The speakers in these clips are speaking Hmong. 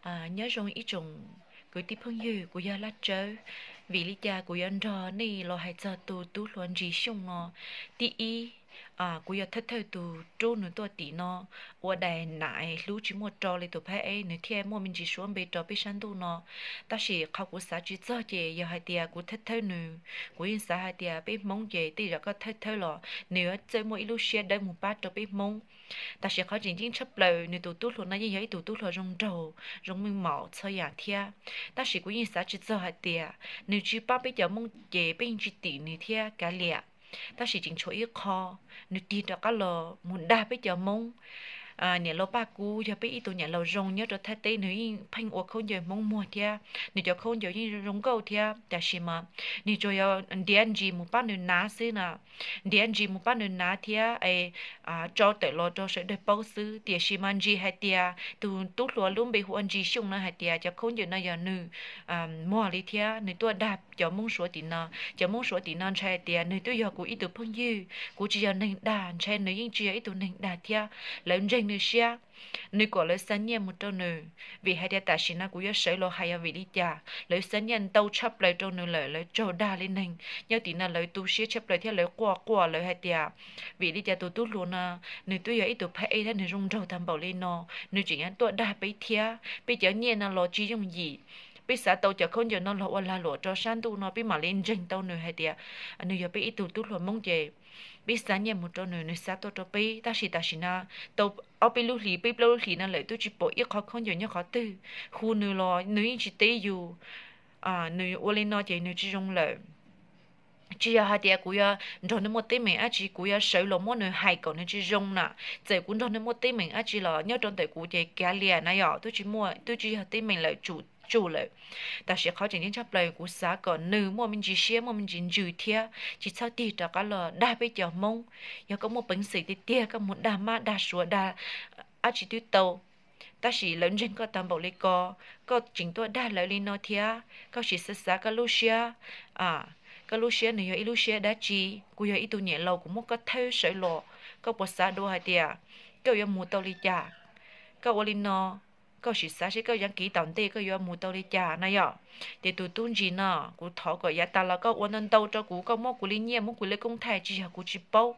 Nyob zoo ib tsoom kwv tij phooj ywg, kuv yog Laj Tsawb. Vim li cas kuv yuav nrog nej los hais txog tus tub hluas Ntsis Xyooj no? Tib ib, kuv yog thawj thawj tus rub nws tuaj tim no ua dais nam hlub tsis muaj rau li tus phab eb, nws thiaj muaj me ntsis suab npe rau peb sab ntuj no. Tab sis qhov kuv xav tsis txog ces yog hais tias kuv thawj thawj nws, kuv yeej xav hais tias peb Hmoob ces tej zaum koj thawj thawj los nws yuav txawj muaj ib lub siab dawb mus pab rau peb Hmoob. Tab sis qhov tseem ceeb tshaj plaws, nws tus tub hluas no yeej yog ib tug tub hluas zoo nraug zoo meej mom txhua yam thiab. Tab sis kuv yeej xav tsis txog hais tias nws tsis pab peb cov Hmoob ces peb yeej tsis tim nws thiab kav liam. Tab sis tseem tshuav ib qho, nws tig rov qab los mus dag peb cov Hmoob. Niam laus Paj Kub yog peb ib tug niam laus zoo nyob rau Thaib teb, nws yeej pheej ua khaub ncaws Hmoob muag thiab, nws cov khaub ncaws yeej zoo nkauj thiab, tab sis mas nws tsuas yog ntiav Ntsis mus pab nws hnav xwb na. Ntiav Ntsis mus pab nws hnav thiab es tso tawm los rau sawv daws paub xwb. Tiam sis mas Ntsis hais tias tus tub hluas lub npe hu ua Ntsis Xyooj no hais tias cov khaub ncaws no yog nws muag li thiab nws tuaj dag cov Hmoob Suav tim no. Cov Hmoob Suav tim no ntshai hais tias nws twb yog kuv ib tug phooj ywg, kuv tsis yog neeg dag, ntshai nws yeej tsis yog ib tug neeg dag thiab. Lawv ntseeg nws siab, nws kom lawv xa nyiaj mus rau nws. Vim hais tias tam sim no kuv yuav sawv los hais yog vim li cas lawv xa nyiaj ntau tshaj plaws rau nws lawm, lawv tsaug dag li neeg nyob tim no, lawv tu siab tshaj plaws thiab lawv quaj quaj, lawv hais tias vim li cas tus tub hluas no nws twb yog ib tug phab ej thiab nws zoo nraug tag npaum li no, nws tseem yuav tuaj dag peb thiab. Peb cov nyiaj no los tsis yooj yim, peb xav tau cov khaub ncaws no los ua lag luam rau sab ntuj no peb mam li ntseeg tau nws hais tias nws yog peb ib tug tub hluas Hmoob ces peb xa nyiaj mus rau nws, nws xa tuaj rau peb. Tab sis tam sim no tau ob peb lub hlis, peb plaub lub hlis no lawm twb tsis pom ib qho khaub ncaws nyob qhov twg. Hu nws los nws yeej tsis teb yus. Nws ua li no ces nws tsis zoo lawm. Tsis yog hais tias kuv yuav nrog nws muaj teeb meem dab tsi, kuv yuav sawv los muab nws hais kom nws tsis zoo na. Txawm kuv nrog nws muaj teeb meem dab tsi los nyob rau ntawm kuv ces kav liam na yom, twb tsis muaj, twb tsis yog teeb meem lawm, tsum tsum lawm. Tab sis qhov tseem ceeb tshaj plaws kuv xav kom nws muaj me ntsis siab, muaj me ntsis ntsws thiab tsis txhob tig rov qab los dag peb cov Hmoob. Yog koj muaj peev xwm tiag tiag koj mus dag mab dag suav dag dab tsi twb tau. Tab sis lawv ntseeg koj tag npaum li ko, koj tseem tuaj dag lawv li no thiab, koj sim xav xav koj lub siab, koj lub siab nws yog ib lub siab dab tsi? Kuv yog ib tug niam laus kuv muab koj thawb sawv los, koj puas xav dua hais tias koj yuav mus tau li cas? Koj ua li no, koj sim xav seb koj yeej kiv tom ntej koj yuav mus tau li cas na yom. Ces tus tub Ntsis no, kuv thov kom yav tas los koj ua ntau ntau rau kuv, koj muab kuv li nyiaj, muab kuv li koob thaij, tsis yog kuv tsis paub,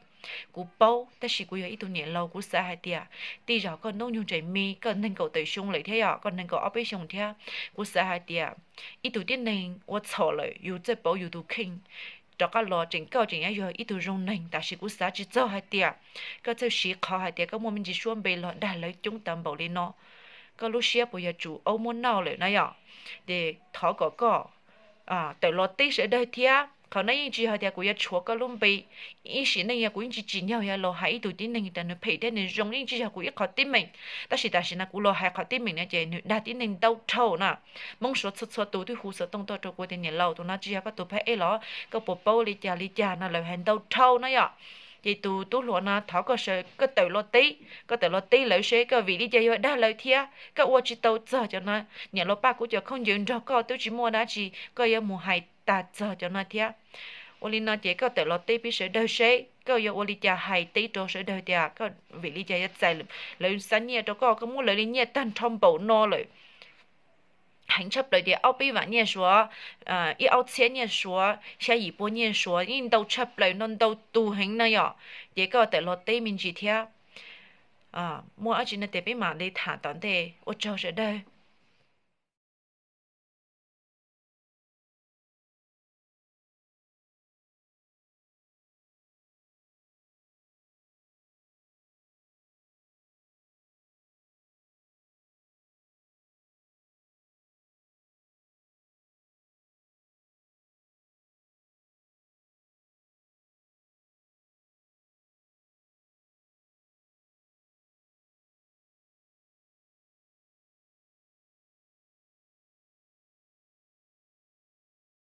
kuv paub, tab sis kuv yog ib tug niam laus kuv xav hais tias tej zaum koj hnub nyoog tseem me, koj nees nkaum tawm xyoo lawm thiab yom, koj nees nkaum ob peb xyoo thiab. Kuv xav hais tias ib tug tib neeg ua txhaum lawm yus txawj pauv yus tus kheej rov qab los tseem, koj tseem yuav yog ib tug zoo neeg. Tab sis kuv xav tsis txog hais tias koj txawj siv qhov hais tias koj muaj me ntsis suab npe los dag lawv coob tag npaum li no, koj lub siab puas yog tsum aub muab noj lawm na yom. Ces thov kom koj tawm los teb sawv daws thiab. Qhov no yeej tsis yog tias kuv yuav tshuav koj lub npe, ib sim neej yog kuv yeej tsis tsim nyog yog los hais ib tug tib neeg tias nws phem thiab nws zoo, yeej tsis yog kuv ib qho teeb meem. Tab sis tam sim no kuv los hais qhov teeb meem no ces nws dag tib neeg ntau dhau na. Hmoob Suav txhua txhua tus twb hu xov tooj tuaj rau kuv tias niam laus, tus no tsis yog koj tus phab ej los, koj puas paub li cas li cas no, lawv hais ntau dhau na yom. Ces tus tub hluas no thov koj, koj tawm los teb, koj tawm los teb lawv seb koj vim li cas yuav dag lawv thiab, koj ua tsis tau txog cov no. Niam laus Paj Kub cov khaub ncaws nrog koj twb tsis muaj dab tsi, koj yuav mus hais tag txog cov no thiab. Ua li no ces koj tawm los teb peb sawv daws seb koj yuav ua li cas hais teb rau sawv daws tias koj vim li cas yuav txais lawv xa nyiaj rau koj, koj muab lawv li nyiaj tag nrho npaum no lawm. Heev tshaj plaws tias ob peb vam nyiaj Suav, ib ob txhiab nyiaj Suav, xya yim pua nyiaj Suav, yeej ntau tshaj plaws no, ntau tus heev no yom. Ces koj tawm los teb me ntsis thiab. Muaj dab tsi no ces peb mam li tham tom ntej, ua tsaug sawv daws.